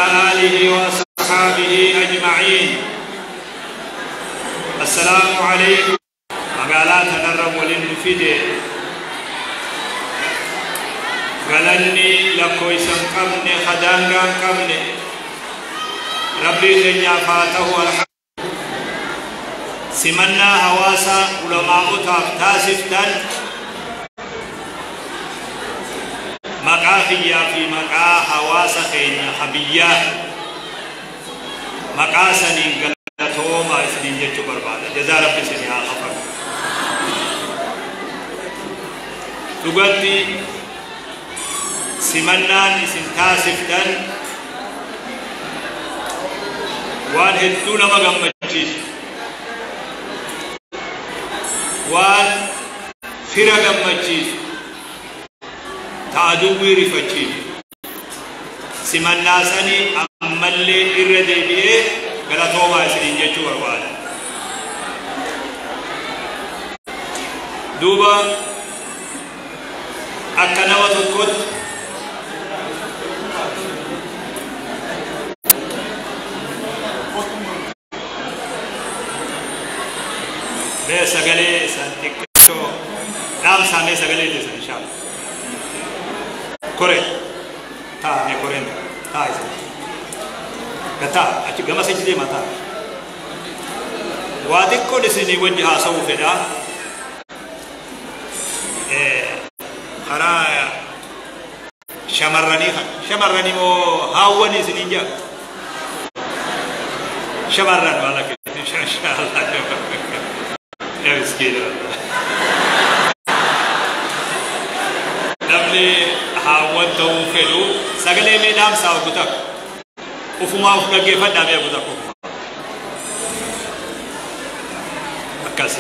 آله وأصحابه أجمعين. السلام عليكم. مقالات نرم وللنفيد غلني لكويسن قمني خدانغان قمني ربي خنيا فاته الحمد. سمنا هواسا علماء تاسفتن مقافيا في مقا هواسا خنيا خبيا مقاسني غلطوما اسنين جچو برباد جزا ربي سنيا خفر دغتي simannaan isin taasiftan waan hedduu nama gammachiisu, waan fira gammachiisu, ta aduwwii rifachiisu. Simannaa sanii ammallee irra deebi'ee galatoomaa isiniin jechuu barbaada. Duuba akka nama tokkotti mee sagalee isaan xiqqoo dhaamsaa mee sagalee teessan inshaalla. Koree taa mee koreen taa isin gataa achi gama sichi deema taa. Waa xiqqoon isinii wajji haasa'uu fedhaa. Karaa shamarranii kana shamarranii moo haawwanii isiniin jaa shamarran waan akka inshaalla. Ya miskiina. Namni haawwan ta'uu fedhu sagalee mee dhaamsaa ogu takka ufumaa of dhaggeeffadhaa mee ogu takka ufumaa akkas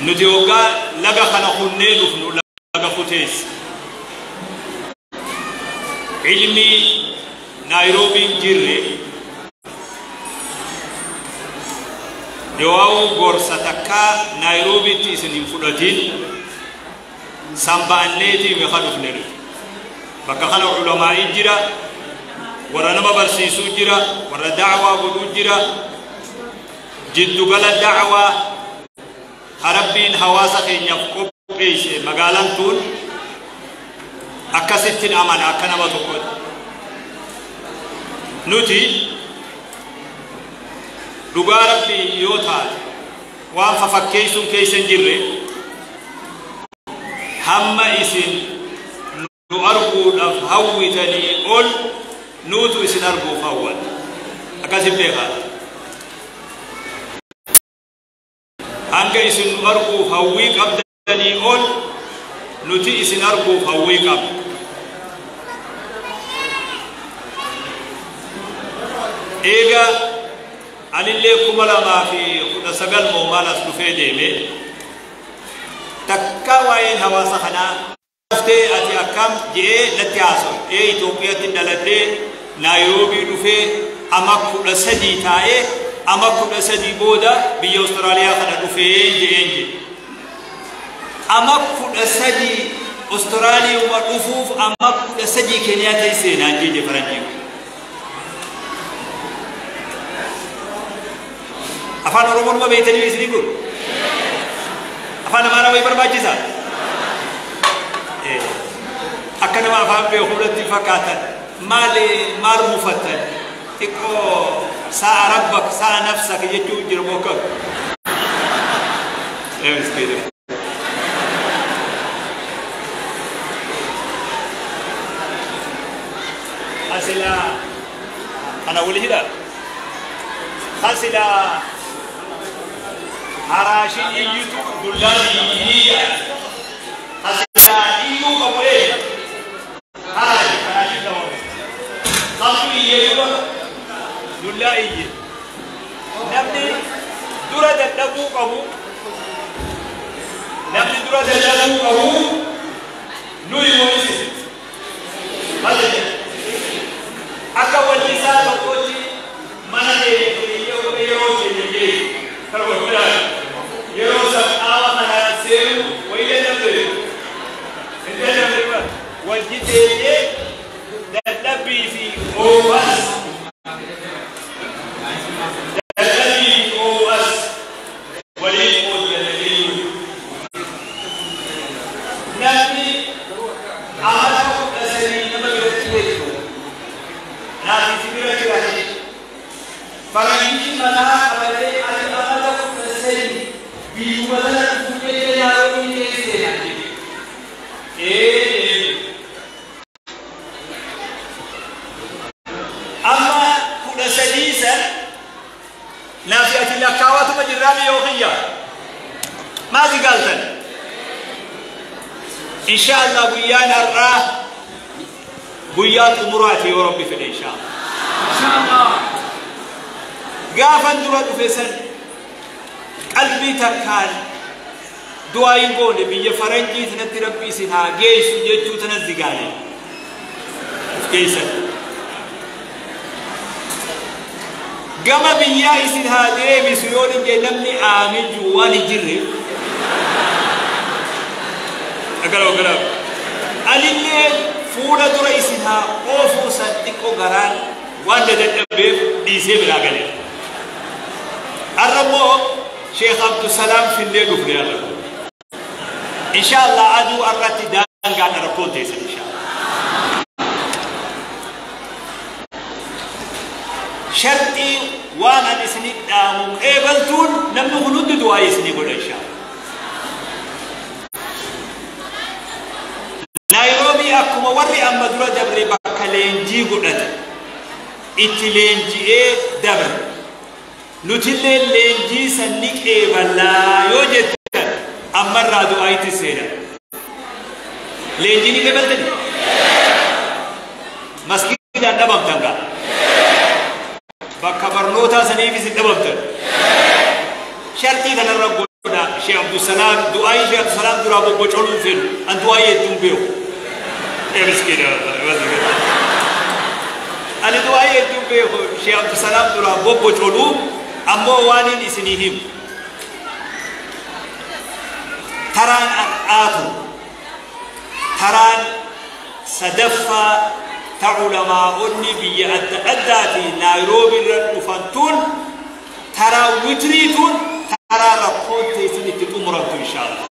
nuti hoggaa laga kana hunnee dhufnu laga kuteessa ilmi Naayiroobiin jirre yoo gorsa takkaa Naayiroobiitti isin hin fudhatin sanba'anneetii meeqa dhufne nuti. Bakka kana ulamaa'ii jira, warra nama barsiisuu jira, warra da'waa godhuu jira. Jiddugala da'waa Rabbiin hawaasa keenyaaf qopheesse magaalaan tun akkasittiin amana akka nama tokkotti. Nuti dhugaa Rabbii yoo taate waan fafakkeessuun keessa hin jirre hamma isin nu arguudhaaf hawwitanii ol nuutu isin arguuf hawwata. Akkasin beekaa. Hanga isin nu arguuf hawwii qabdanii ol nuti isin arguuf hawwii qabna. Eega anillee 2019 moomaal as dhufee deeme takka waa'een hawaasa kanaa dhuftee ati akkam je'ee natti haasa'u. Ee Itoophiyaatti dhaladhee Naayiroobii dhufee ama 13 taa'ee ama 13 booda biyya Awustiraaliyaa kana dhufee je'een jedhe. Ama 13 Awustiraaliyaa dhufuuf ama 13 Keeniyaa ta'e seenaan jedhe faranjii. Afaan Oromoon ma beektanii isinii kun? Afaan Amaaraa wayii barbaachisaa? Akka nama afaan beekuudhaatti fakkaatan maal maal mufattan xiqqoo sa'a rabbak sa'a nafsak jechuun jiru moo kam? Miskiina. Asilaa kana wali hidhaa? Asilaa haraashin iyyutu dullaan iyya. Asilaa iyyuu qabu ee haraashi haraashin dawame. Qabdu iyye duuba dullaa iyye. Namni dura dadhabuu qabu namni dura dadhabuu qabu nuyi moo'ise. Maal jedhe? Akka wallisaa tokkotti mana yeroo jedhe karwa yeroo qaama kana seenu wayii dadhabde hin dadhabde wajji deemee Faranjichi mataa qabatee ati amata 13 biyyuma tana dhufuu jecha Naayiroobii teessee naan jedhe. Ee amma 13 san naafi ati lakkaawatuma jirraami yoo kiyya maasi gaaltan insha Allah guyyaan har'aa guyyaa xumuraati yoo Rabbi fedhe insha Allah. Gaafan dura dhufe san qalbii takkaan du'aa hin goone biyya faranjii tanatti Rabbi isin haa geessu jechuu tanas zigaale of geessan. Gama biyyaa isin haa deebisu yoo hin namni aamin jiru waan hin jirre. Agala agala. Anillee fuula dura isin haa oofuu san xiqqoo garaan waan dadhabbeef dhiisee biraa galee. Har'a immoo Sheekh Abdusalaam finnee dhufne har'a. Insha Allah aduu har'atti daangaan rakkoon teessan insha Allah. Sharxii waan ani isinii dhaamu qeebaltuun namni kun hundi du'aa isinii godha insha Allah. Naayiroobii akkuma warri amma dura dabre bakka leenjii godhate itti leenji'ee dabre. Nutillee leenjii san ni qeeballaa yoo jettan ammarraa du'aa itti seena. Leenjii ni qeebaltani? Maskiidhaan dhabamtan gaa. Bakka barnootaa saniifis hin dhabamtan. Sharxii kanarra godha Sheekh Abdusalaam du'aa Sheekh Abdusalaam duraa bobbocoluu fedhu an du'aa hedduun beeku. Ee miskiina ani du'aa hedduun beeku Sheekh Abdusalaam duraa bobbocoluu ammoo waan inni isinii himu. Taraan har'aatu taraan sadaffaa ta ulamaa'onni biyya adda addaatii Naayiroobii irra dhufan tun taraa witrii tun taraa rakkoon teessan itti xumuramtu insha Allah.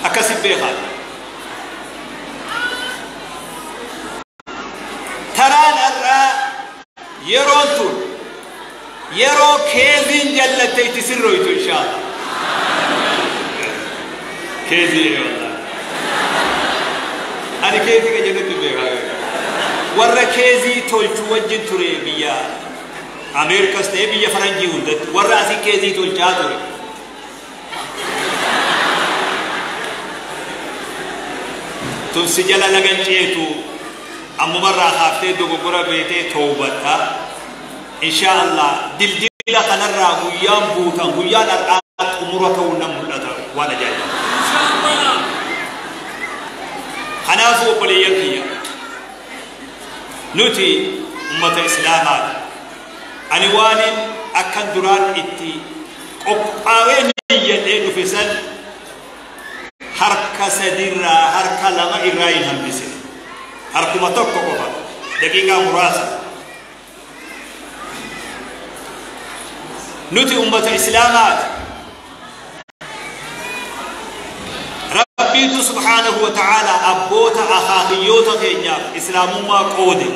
Akkasin beekaa. Taraan har'aa yeroon tun yeroo keeziin jallatte itti sirroytu insha Allah. Keezii wallah. Ani keezii kan jedhutti beekaa. Warra keezii tolchu wajjin ture biyya Ameerikas ta'ee biyya faranjii hundatti warra asii keezii tolchaa ture. Tun si jala lagan ceetu ammumarraa kaaftee dogoggora beetee toobatta. Insha Allah dildila kanarraa guyyaan buutan guyyaan har'aa xumura ta'uu nan mul'ata waan ajaa'iba. Kanaafuu obboleeyyan kiyya nuti ummata Islaamaati. Ani waanin akkan duraan itti qophaa'ee niyyadhee dhufe san harka sadirraa harka lama irraa hin hambisine. Harkuma tokko qofa daqiiqaa muraasa. Nuti ummata Islaamaati. Rabbiitu subhaanahu wa ta'aala abboota akaakiyyoota keenyaaf islaamummaa qoode.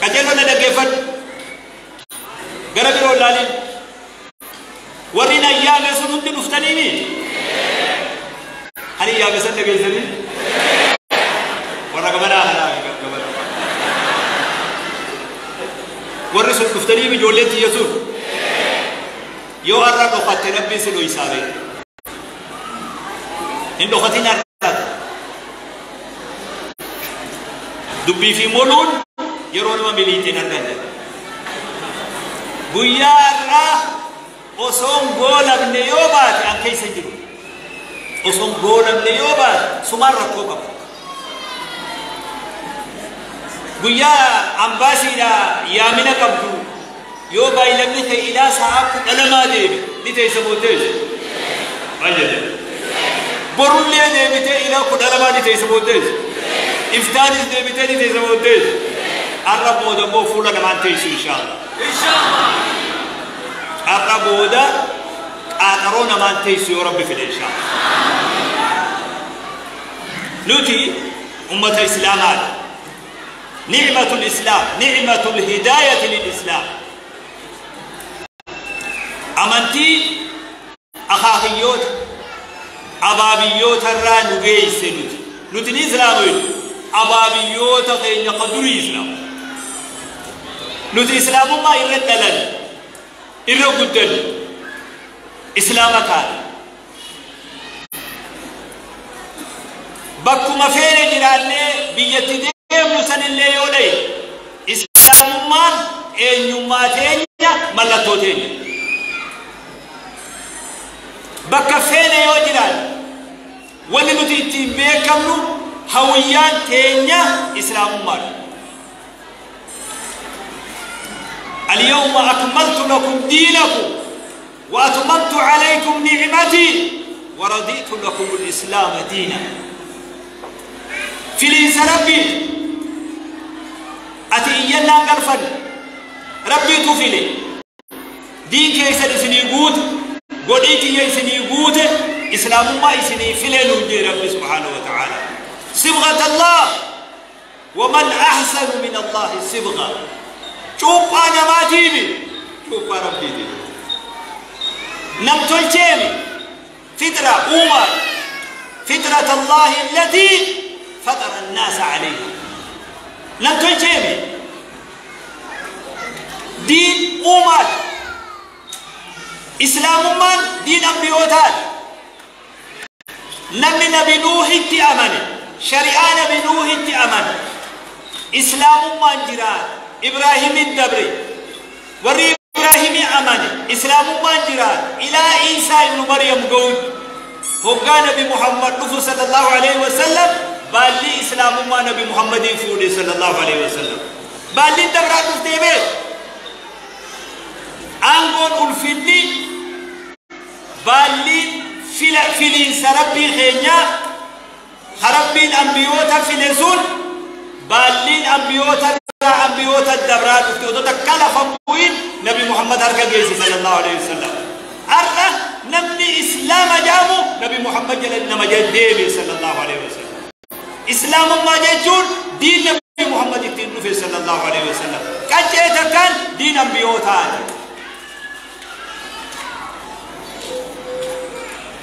Qajeeloo na dhaggeeffadhu. Gara biroo ilaalin. Warri na yaame sun hundi dhuftaniini? Ani yaame san dhageessanii? Warra gamanaa kanaa gamanaa. Warri sun dhuftanii ijoolleen tiyya sun? Yoo har'a dhokatte Rabbiin si dhoysaa beeka. Hin dhokatin har'a. Dubbii fi moluun yeroo nama miliitiin argan jedha. Guyyaa har'aa osoon goolamne yoo baate an keessa jiru. Osoon goolamne yoo baate sumaan rakkoo qaba. Guyyaa ambaasiidha yaamina qabdu yoo baay'ilamni ta'e ilaa sa'a 12 deeme ni teessa booddeessu. Maal jedhe? Borullee deebitee ilaa 12 ni teessa booddeessu. Iftaanis deebitee ni teessa booddeessu. Har'a booda immoo fuula namaan teessu insha Allah. Har'a booda qaaxaroo namaan teessu yoo Rabbi fedhe insha Allah. Nuti ummata Islaamaati. نعمة الإسلام، نعمة الهداية للإسلام. أمنتي أخاخيوت أبابيوت الرا نجيس نوتي نوتي الإسلام أبابيوت خين قدري إسلام نوتي إسلام ما إرد لنا إرد قدر إسلام كان بكما فين جرالي بيتي ديم اللي يولي إسلام مان إنيوماتين ملتوتين بكا فين يوجران واللي نتي بيكملو هويان تينيا إسلام مان. اليوم أكملت لكم دينكم وأتممت عليكم نعمتي ورضيت لكم الإسلام دينا. في الإنسان ربي أتي إيانا قرفن ربي تفلي دين كيسا إسني قوت قديتي يسني قوت إسلام ما إسني فلي نوجي ربي سبحانه وتعالى. صبغة الله ومن أحسن من الله صبغة. شوف أنا ما تيمي شوف ربي دي نمتل تيمي فطرة أمة فطرة الله التي فطر الناس عليها. نمتل تيمي دين أمة إسلام من دين أنبيوتات. نمي نبي نوح أمني شريعة نبي نوح أمني إسلام من جيران إبراهيم الدبري وري إبراهيم أمني إسلام من جيران إلى عيسى ابن مريم قول هو نبي محمد صلى الله عليه وسلم بالي إسلام ما نبي محمد فودي صلى الله عليه وسلم بالي دبرات مفتيبه أنقول ألفني بالي فيلين سربي خينيا خربي الأنبيوتا فيلسون بالي الأنبيوتا أنبيوتا الدبرات مفتيبه تكلا فموين نبي محمد هركا جيسي صلى الله عليه وسلم أرى نمني إسلام جامو نبي محمد جل نما جديبي صلى الله عليه وسلم. إسلام ما جيجون دين نبي محمد التنفي صلى الله عليه وسلم كان كان دين أنبيوتان.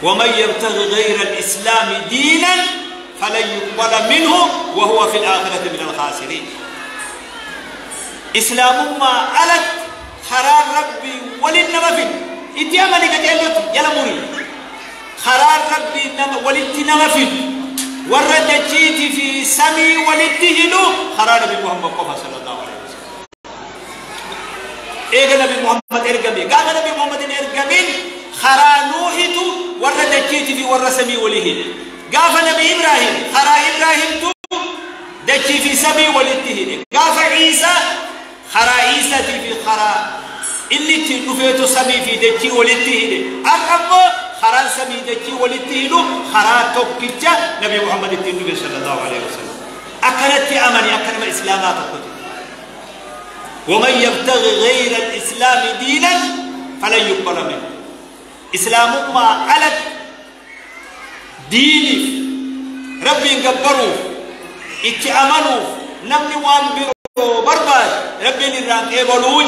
ومن يبتغي غير الإسلام دينا فلن يقبل منه وهو في الآخرة من الخاسرين. إسلام ما ألت خرار ربي ولنما في إنتي أمني كتير يلا موري خرار ربي ولنما في ورد جيتي في سمي ولتهلو خرار نبي محمد قفا صلى الله عليه وسلم. إيه نبي محمد إرقمي قال نبي محمد إرقمين خرا نوحتو ورد جيتي في ور سمي ولهل قاف نبي إبراهيم خرا إبراهيم تو دجي في سمي ولتهل قاف عيسى خرا عيسى في خرا اللي تنفيتو سمي في دجي ولتهل أرقمو خرا سمي دجي ولتهلو خرا توكيتشا نبي محمد التنبي صلى الله عليه وسلم. أكلت أمني أكلم إسلاما تقول ومن يبتغي غير الإسلام دينا فلن يقبل منه. إسلام ما علت ديني ربي نقبروا اتأمنوا نمني وان برو برباد ربي نران قبلوا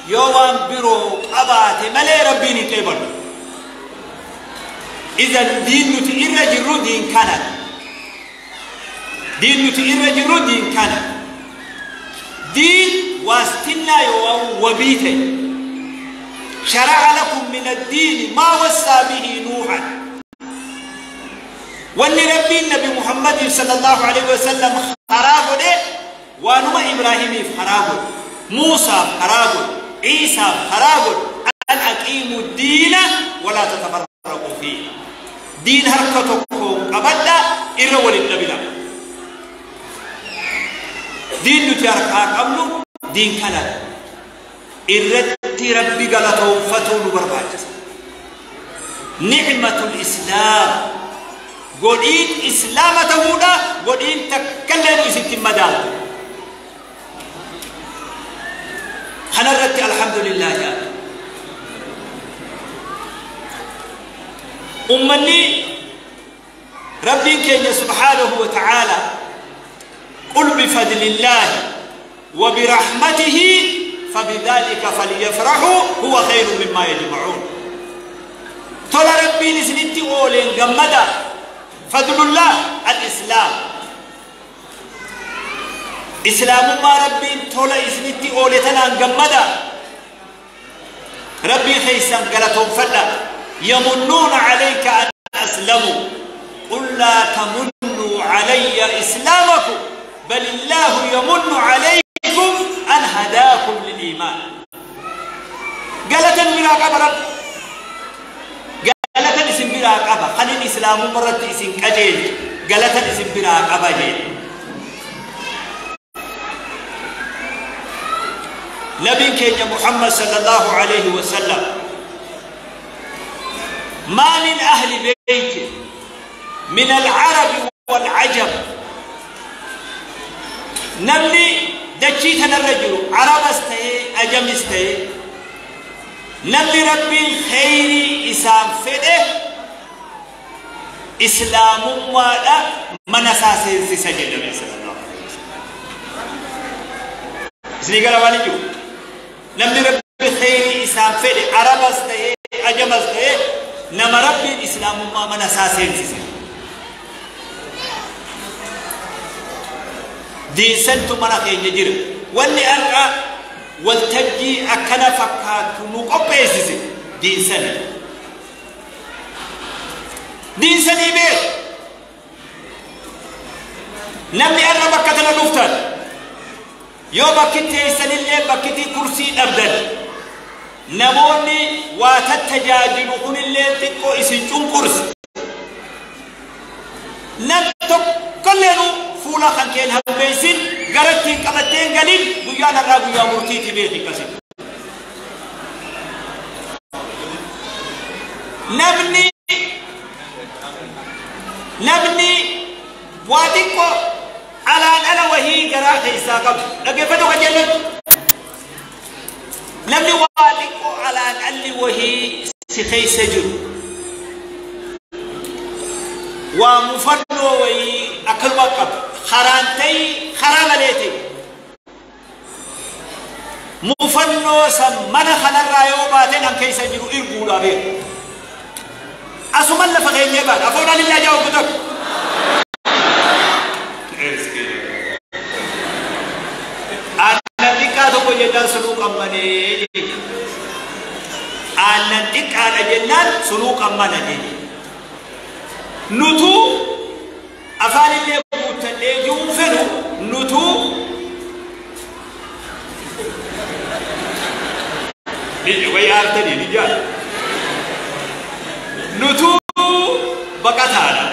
يوان برو قبات ملي ربي نقبلوا. إذا دين نتي إرجرو دين كانت دين نتي إرجرو دين كانت دين واستنا يوان وبيته شرع لكم من الدين ما وصى به نوحا. واللي ربي النبي محمد صلى الله عليه وسلم خرابه ده وانما إبراهيم خرابه موسى خرابه عيسى خرابه أن أقيموا الدين ولا تتفرقوا فيه. دين هركتكم أبدا إرول النبي دين نتيارك قبله دين كلام إرتي ربي قالتهم فتون برباجس. نعمة الإسلام قولين إسلام تهودا قولين تكلم ست مدال خنرت الحمد لله يا أمني ربي كي سبحانه وتعالى قل بفضل الله وبرحمته فبذلك فليفرحوا هو خير مما يجمعون. tola rabbiin isinitti ooleen gammada. فضل الله الإسلام. islaamummaa rabbiin tola isinitti oole tanaan gammada. rabbii keessan galatoonfadha. يمنون عليك أن أسلموا قل لا تمنوا علي إسلامكم بل الله يمن عليكم أن هداكم للإيمان. قالت بلا قبر قالت اسم بلا قبر خلي الإسلام مرت اسم كجيل قالت اسم بلا قبر. نبي كينيا محمد صلى الله عليه وسلم ما من أهل بيت من العرب والعجم نمني دجيتنا الرجل عرب استي أجم استي نمني ربي الخير إسام فده إسلام والا من أساسي سجد النبي صلى الله عليه وسلم. إسني قال والي نمني ربي الخير إسام فده عرب استي أجم استي نما ربي الإسلام ما من أساسي سجد diinsantu mana keenya jira. Wanni har'a waltajjii akkana fakkaatu nu qopheessise diinsani. Diinsanii beeku. Namni har'a bakka tana dhuftan yoo bakki teessanillee bakkitti kursii dhabdan namoonni waa tattajaajilu kunillee xiqqoo isin cunqurse. Nam tokkolleenu fuula kan keen hambeessin garattiin qabatteen galin guyyaan har'aa guyyaa murtiiti beeki kasin. Namni waa xiqqoo alaan ala wahii garaa keessaa qabu dhaggeeffatu kan jennaan. Namni waa xiqqoo alaan alli wahii si keessa jiru waa mufannoo wayii akkanuma qabu karaan ta'ii karaa malee ta'e mufannoo san mana kanarraa yoo baateen an keessa jiru irguudhaa beeku. Asuman lafa keenyee baata afoodhaan illaa jaa obbo tokko. Aannan xiqqaa tokko jennaan sunuu qammanee jechuudha. Aannan xiqqaadha jennaan sunuu qammana jechuudha. Nutu afaan illee guuttannee jiruun fedhu nutu wayi aartanii ni jaal. Nutu baqataadha.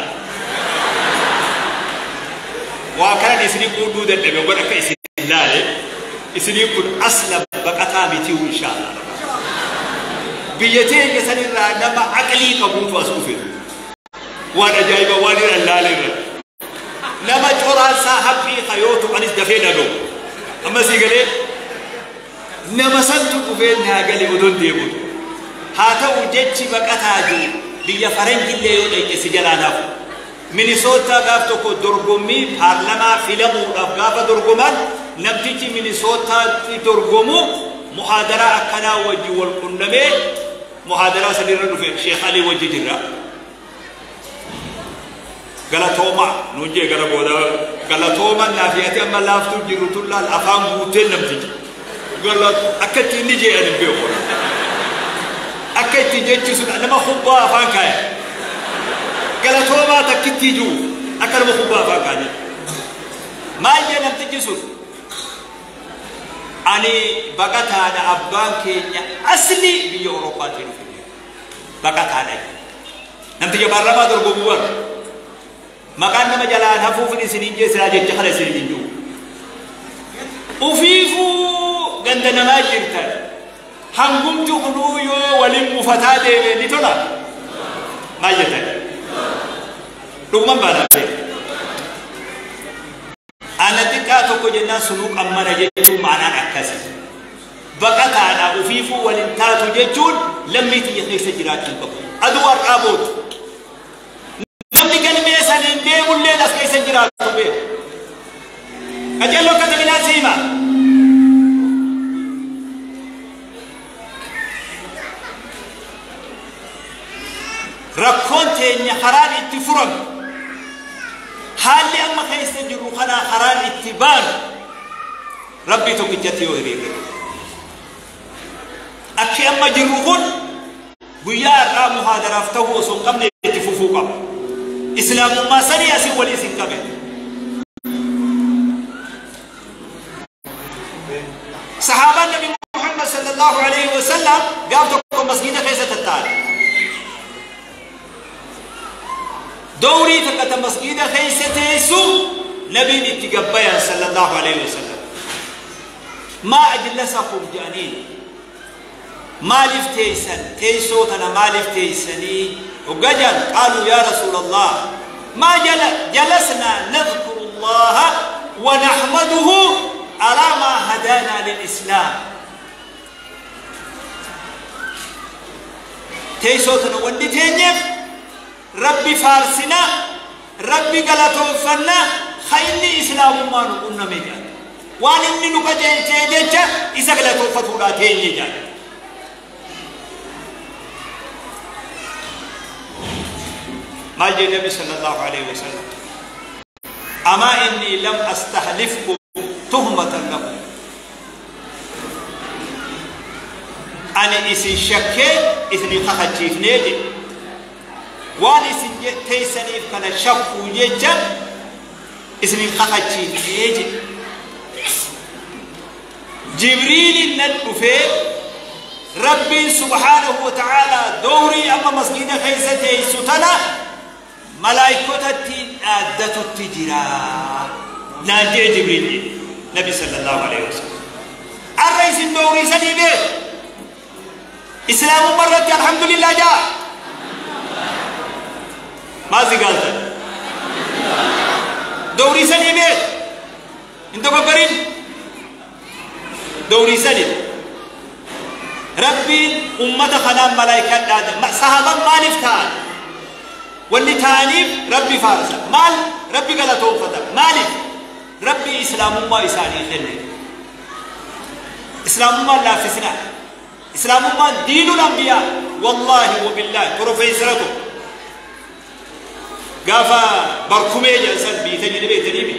Waa kanan isinii quudhuu dadhabe godha akka isin ilaale isinii kun asla baqataa mitii inshaallah. Biyya teenya sanirraa nama aqlii qabuutu as dhufe. Waan ajaa'iba waan irra ilaale irra. Nama coraansaa haphii hayootu anis dafee dhaga'u. Amma sii galee nama santu dhufee naa galee odoon deemutu. Haa ta'u jechi baqataa jiru biyya faranjillee yoo dhaqxe si jalaa naafu. Minisootaa gaaf tokko dorgommii paarlamaa filamuudhaaf gaafa dorgoman namtichi Minisootaatti dorgomu muhaadaraa akkanaa wajji wal qunnamee muhaadaraa sanirra dhufe Sheekh Alii wajji jirra. Galatooma nuun jee gara booda galatooma naafiyati amma laaftuu jirru tun laal afaan guuteen namtichi. Akka itti inni jee ani beeku. Akka itti jechi sun nama kubbaa afaan kaaya. Galatoomaa takkitti jiru akka nama kubbaa afaan kaaya. Maal jee namtichi sun? Ani baqataadha abbaan keenya asli biyya Awurooppaatii dhufe. Baqataadha. Namticha paarlaamaa dorgomuu bara. Maqaan nama jalaan hafuufin isiniin jee silaa jecha kana isiniin hin jiru. Ufiifuu ganda namaa jirtan hangumti kunuu yoo waliin mufataa deeme ni tola. Maal jettan? Dhuguman baanaa beeku. Aannan xiqqaa tokko jennaan sunuu qammana jechuun maanaan akkasi. Baqataadha ufiifuu waliin taatu jechuun lammii xiyya keessa jiraachuu qabu. Aduu har'aa bootu. Namni galmee saniin deemulleen as keessa jiraatu beeku. Qajeeloo katabinaa siima. Rakkoon teenya karaan itti furamu haalli amma keessa jirru kanaa karaan itti baanu Rabbii tokkichatti yoo hiriirre. Akki amma jirru kun guyyaa har'aa muhaadaraaf ta'uu osoo hin qabne itti fufuu qaba. Islaamummaa sanii asii walii isin qabe. Sahaabaan Nabi Muhammad sallallahu alaihi wasallam gaaf tokko masgiida keessa tattaa'an. Dowrii takka ta masgiida keessa teessu nabiin itti gabbayan sallallahu alaihi wasallam. Maa ajlasakum jedhaniin maaliif teessan teessoo tana maaliif teessanii hoggaa jedhan qaaluu yaa rasuulallah maa jalasnaa nadhkuru allaha wa nahmaduhu alaa maa hadaanaa lilislaam. Teessoo tana wanni teenyeef Rabbi faarsinaa Rabbi galatoonfannaa ka inni islaamummaa nu qunname jedhan. Waan inni nu qajeelchee jecha isa galatoonfatuudhaa teenye jedhan. Maal jedhe Nabi sallallahu alaihi wasallam? Amaa inni lam astahlifkum tuhmatan lakum. Ani isin shakkee isin kakachiifnee jedhe. Waan isin teessaniif kana shakkuu jecha isin kakachiifnee jedhe. Jibriilin nan dhufee Rabbiin subhaanahu wa ta'aalaa dowrii amma masgiida keessa teessu tana malaayikotatti dhaaddatutti jira. Naan jedhe Jibriil jedhe Nabi sallallahu alaihi wasallam. Arra isin dowrii sanii beeku. Islaamummaa irratti alhamdulillah jaa. Maal si gaaltan? Dowrii sanii beeku. Hin dogoggorin. Dowrii sanii. Rabbiin ummata kanaan malaayikaan dhaada. Sahaban maaliif ta'an? Wanni ta'aniif Rabbi faarsa. Maal? Rabbi galatoonfata. Maaliif? Rabbi islaamummaa isaanii kenne. Islaamummaan laaffisinaa. Islaamummaan diinul anbiyaa. Wallaahi wabillaahi profeesara tokko. Gaafa barkumee jedhan san biitanii ni beektanii mi?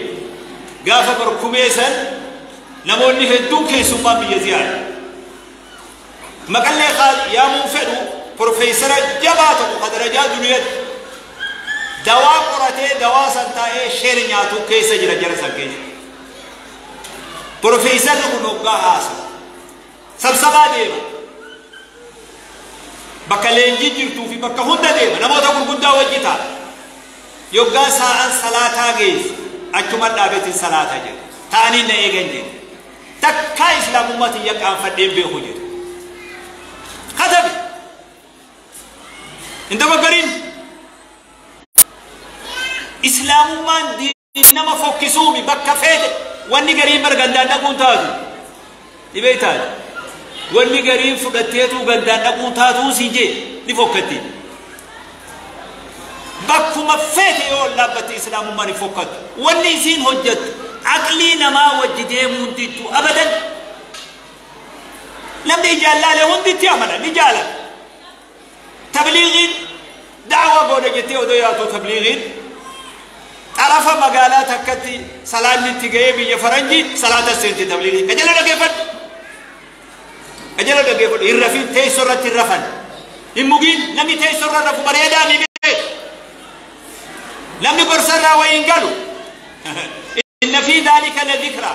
Gaafa barkumee san namoonni hedduun keessummaan biyya ziyaara. Maqallee yaamuun fedhu profeesara jabaa tokko ka darajaa duniyaatti dawaa qoratee dawaa san taa'ee sheer nyaatu keessa jira jara san keessa. Profeesarri kun hoggaa haasa. Sabsabaa deema. Bakka leenjii jirtuu fi bakka hunda deema namoota gurguddaa wajji ta'a. Yoggaa saa'an salaataa geessu achuma dhaabeetiin salaataa jedhu. Ta'anii na eegan jedhu. Takkaa islaamummaa tiyya qaanfadheen beeku jedhu. Katabe. Hin dogoggorin. Islaamummaan diin nama fokkisuumi bakka feete wanni gariin bar gandaan dhaquun taatu. Dhibee taatu. Wanni gariin fudhatteetu gandaan dhaquun taatuu siin jee ni fokkatti. Bakkuma feete yoo dhaabbatte islaamummaan hin fokkattu. Wanni isiin hojjettu aqlii namaa wajji deemuun dittu abadan. Namni ijaan laale hundi itti amana ni jaalata. Tabliigiin da'awaa goona jettee odoo yaatu tabliigiin xarafa magaalaa takkatti salaanni itti ga'ee biyya faranjii salaata seente tabliigiin. Qajeela dhaggeeffadhu. Qajeela dhaggeeffadhu. Hin rafiin teessoo irratti hin rafan. Hin mugiin namni teessoo irra rafu bareedaa ni beeku. Namni gorsa irraa wayii hin galu. Inna fi dhaalika la dhikra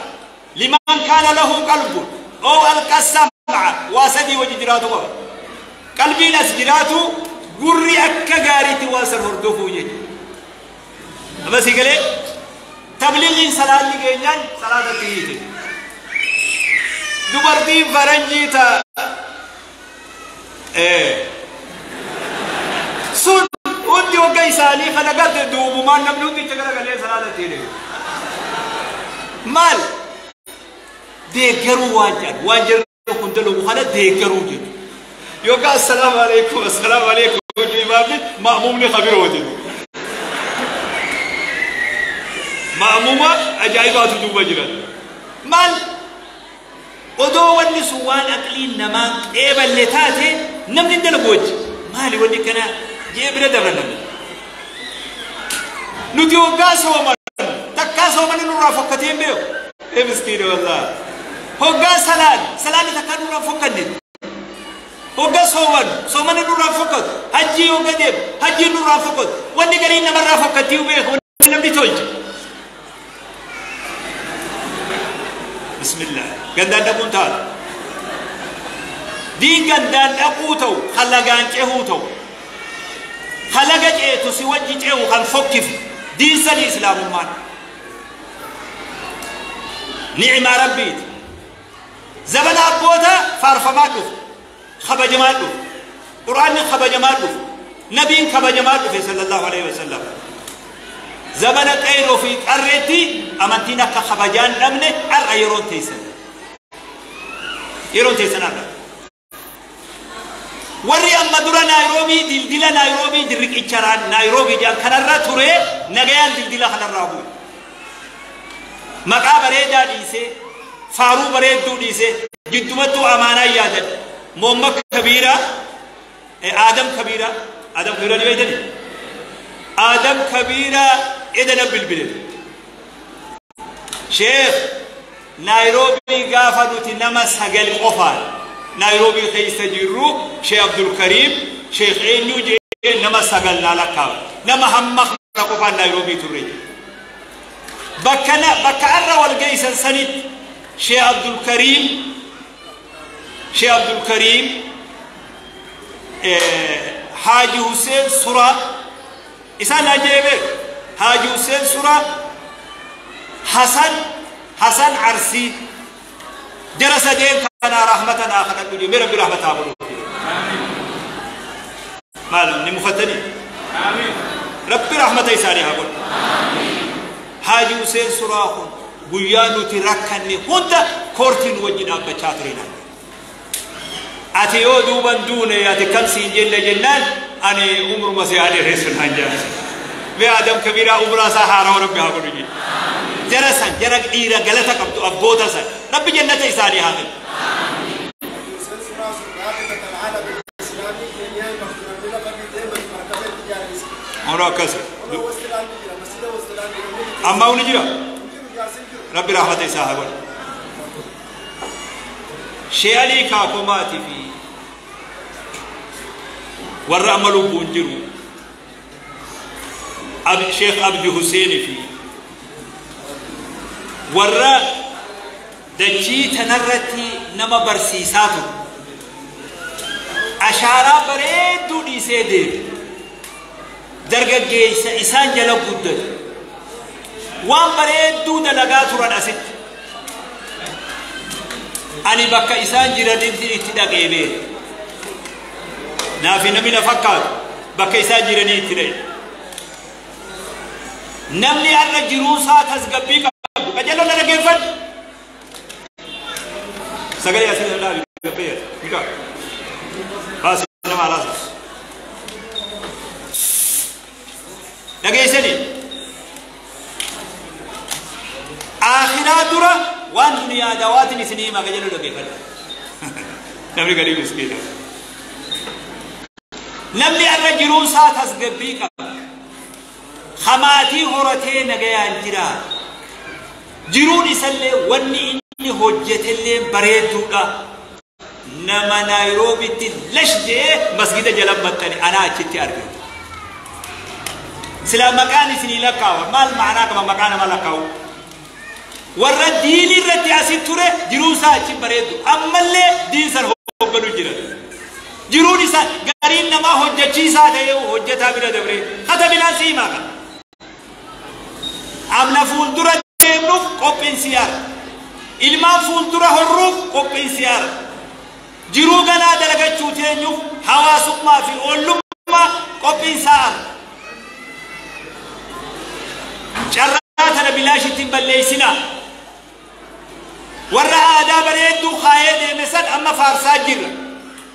liman kaana lahu qalbun aw alqa sam'a waa sadii wajji jiraatu qaba. Qalbiin as jiraatu gurri akka gaariitti waa san hordofuu jechuudha. Amma si galee tabliigiin salaanni geenyaan salaatatti hiite. Dubartiin faranjii ta sun hundi wagga isaanii kana garte duubumaan namni hundi itti garagalee salaatatti hiite. Maal deeggaruu waan jedhan waan jedhan kun dalagu kana deeggaruu jedhu. Yookaan assalaamu alaikum assalaamu alaikum imaamni ma'muumni kabirooti. Ma'muuma ajaa'ibaatu duuba jiran. Maal odoo wanni sun waan aqliin namaan qeeballe taate namni hin dalagu wajji. Maali wanni kana jee bira dabra namni. Nuti hoggaa sooman takkaa soomanni nurraa fokkatee hin beeku. Ee miskiina wallaahi. Hoggaa salaan salaanni takkaa nurraa fokkanne. Hoggaa sooman soomanni nurraa fokkatu. Hajjii hoggaa deemu hajjiin nurraa fokkatu. Wanni gariin namarraa fokkattii beeku wanni namni tolche. Bismillah. Gandaan dhaquun taatu. Diin gandaan dhaquu ta'u halagaan cehuu ta'u. Halaga ceetu si wajji cehu kan fokkifu. Diin sanii islaamummaan. Ni'imaa rabbiiti. Zabana abboota faarfamaa dhufu. Kabajamaa dhufu. Qur'aanni kabajamaa dhufu. Nabiin kabajamaa dhufe sallallahu alaihi wasallam. Zabana qeerroo fi qarreetti amantiin akka kabajaan dhabne har'a yeroon teessan. Yeroon teessan har'a. Warri amma dura Naayiroobii dildila Naayiroobii dirriqicharaan Naayiroobii jedhan kanarra ture nagayaan dildila kanarraa bu'e. Maqaa bareedaa dhiisee faaruu bareedduu dhiisee jiddumattuu amaanaa yaadan. Moomma Kabiiraa Aadam Kabiiraa Aadam Kabiiraa ni beektanii? Aadam Kabiiraa edana bilbile. Sheekh Naayiroobii gaafa nuti nama 9 qofaan Naayiroobii keessa jirru Sheekh Abdul Kariim Sheekh eenyu jee nama 9 naa lakkaawa. Nama hamma kana qofaan Naayiroobii turre. Bakka arra wal geessan sanitti Sheekh Abdul Kariim Sheekh Abdul Kariim Haaji Hussein Suraa isaan ajeebe Haaji Hussein Suraa Hasan Arsii jara sadeen kana rahmatan akhadhu jee rabbi rahmataa godhu. Maal ni mufatanii? Amiin. Rabbi rahmata isaanii haa godhu. Haaji Hussein Suraa kun guyyaa nuti rakkanne hunda koortiin wajji dhaabbachaa ture naan. Ati yoo duuban duune ati kam siin jenne jennaan ani umruma si haa dheeressu naan jedhan. Mee Aadam Kabiiraa umraa isaa haarawaa rabbi haa godhu jedhe. Jara san jara dhiira galata qabdu abboota san rabbi jannata isaanii haa kennu. Ono akkasi. Amma uni jira. Rabbi rahmata isaa haa godhu. Shee Alii Kaakomaatii fi warra amma lubbuun jiru Sheekh Abdi Huseenii fi warra dachii tanarratti nama barsiisaa ture. Ashaaraa bareedduu dhiisee deeme. Dargaggeessa isaan jala guddate. Waan bareedduu dalagaa turan asitti. Ani bakka isaan jiranitti itti dhaqee beeka. Naafi namni na fakkaatu bakka isaan jiranii itti dhaqe. Namni har'a jiruusaa tasgabbii qabu qajeeloo na dhaggeeffadhu. Sagalee asii na dhaabi gabbee mucaa. Baasi nama alaasa. Dhageessanii. Akhiraa dura waan duniyaa dawaatiin isinii himaa qajeeloo dhaggeeffadha. Namni galii miskiina. Namni har'a jiruusaa tasgabbii qaba. Hamaatii horatee nagayaan jira. Jiruun isallee wanni inni hojjetellee bareedduudha. Nama Naayiroobitti lash jedhee masgida jala maxxane anaa achitti argate. Silaa maqaan isinii lakkaawa. Maal ma'anaa qaba maqaa nama lakkaawu? Warra diinii irratti asi ture jiruun isaa achi bareeddu. Ammallee diin san hoogganu jira. Jiruun isaa gariin namaa hojjechiisaa ta'ee hojjetaa bira dabree katabinaan si himaa qaba. Amna fuuldura deemnuuf qophiin si yaara. Ilmaan fuuldura horruuf qophiin si yaara. Jiruu ganaa dalagachuu teenyuuf hawaasummaa fi ollummaa qophiin isaa arga. Carraa tana bilaashitti hin balleessinaa. Warra aadaa bareedduu kaayee deeme san amma faarsaa jirra.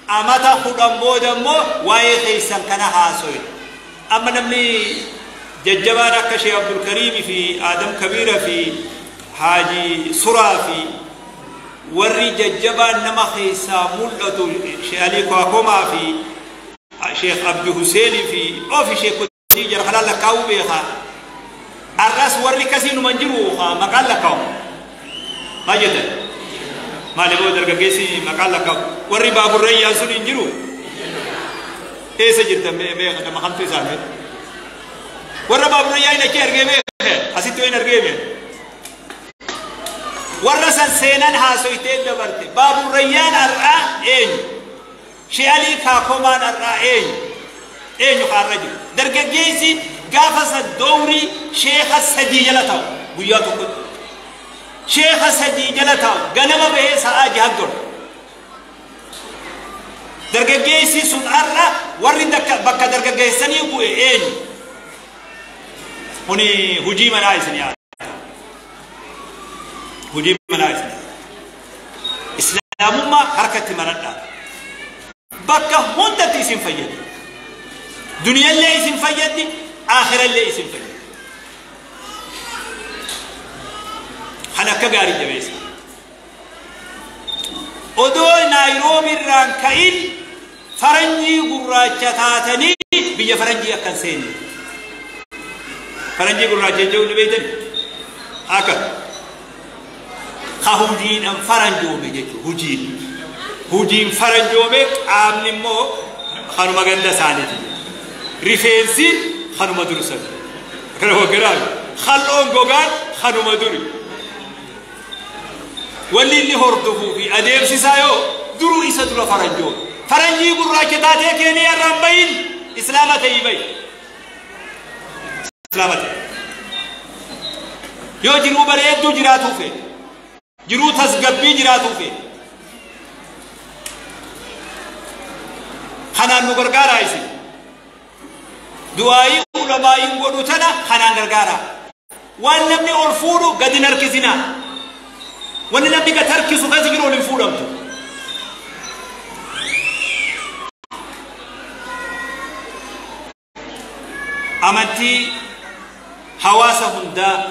Amata 10 booda immoo waa'ee keessan kana haasoye. Amma namni Jajjabaan akka Sheekh Abdulkariim fi Aadam Kabiira fi Haaji Suraa fi warri jajjabaan nama keessaa mul'atu Sheekh Alii Kwaakomaa fi Sheekh Abdi Huseenii fi ofi sheekotii jara kanaan lakkaa'uu beekaa. Arras warri kasii numan jiru maqaan lakkaa'u. Maal jettan? Maali boo dargaggeessi maqaan lakkaa'u? Warri baaburreeyyaan sun hin jiru? Eessa jirtan mee nama kamtu isaan mee? Warra baaburreeyyaa hin achi argee mee? Asitti hin argee mee? Warra san seenan haasoytee dabarte. Baaburreeyyaan har'aa eenyu? Sheekh Alii Kaakomaan har'aa eenyu? Eenyu har'a jiru? Dargaggeessi gaafa san dowrii sheekha 3 jala taa'u guyyaa tokkotti. Sheekha 3 jala taa'u ganama bahee sa'aa 6 godhu. Dargaggeessi sun har'a warri bakka dargaggeessanii bu'e eenyu? Kuni hujii manaa isin yaada. Hujii manaa isin yaada. Islaamummaa harkatti maradhaa. Bakka hundatti isin fayyadi. Duniyallee isin fayyaddi, aakhirallee isin fayyaddi. Kan akka gaarii jabeessa. Odoo Naayiroobi irraan ka'in faranjii gurraacha taatanii biyya faranjii akkan seenne. Faranjii gurraacha jechuun ni beektan? Akka ka hujiidhaan faranjoome jechuudha. Hujiin. Hujiin faranjoome qaamni immoo kanuma ganda isaaniiti. Rifeensi kanuma dursan. Kana hogganaa kal'oon gogaan kanuma duri. Walli inni hordofuu fi adeemsisaa yoo duruu isa dura faranjoome. Faranjii gurraacha taatee Keeniyaa irraan bahin Islaama ta'ii bahi. Islaama ta'e. Yoo jiruu bareedduu jiraatuu feete. Jiruu tasgabbii jiraatuu feete. Kanaan nu gargaaraa isin. Du'aayii ulamaa'iin godhu tana kanaan gargaaraa. Waan namni ol fuudhu gadi hin harkisinaa. Wanni namni gad harkisu keessa jiru ol hin fuudhamtu. Amantii hawaasa hundaa